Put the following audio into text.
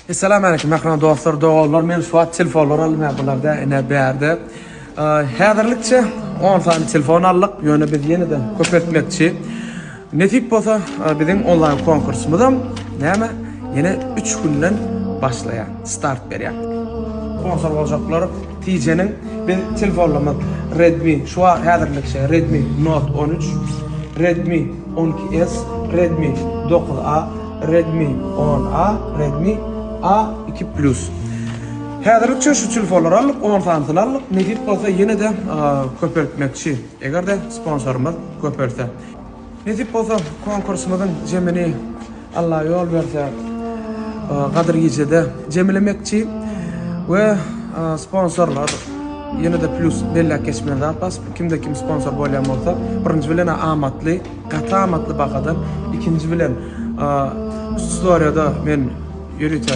Essalamu aleýkum mähriban dostlar, doganlar. Men şu wagt telefonlar aldym hä bularda ine bärde. Häzirlikçe 10 sany telefon aldyk, ýöne biz ýene-de köpeltmekçi. Nesip bolsa biziň onlaýn konkursymyzam näme ýene 3 günden başlaýar, start berýär. Sponsor boljaklar Tijeniň biz telefonlarymyz Redmi şu wagt häzirlikçe Redmi Note 13, Redmi 12S, Redmi 9A, Redmi 10A, Redmi A2 Plus. Häzirlikçe şu telefonlary aldyk, 10 sanysyny aldyk. Nesip bolsa ýene-de köpeltmekçi, eger-de sponsorymyz köpelse. Nesip bolsa konkursymyzyň jemini Allah ýol berse Gadyr gijede jemlemekçi we sponsorlar ýene-de plus belläp geçmeli zat bar. Kimde kim sponsor bolýan bolsa, birinji bilen amatly, gaty amatly bahadan, ikinji bilen storiýada men ýörite.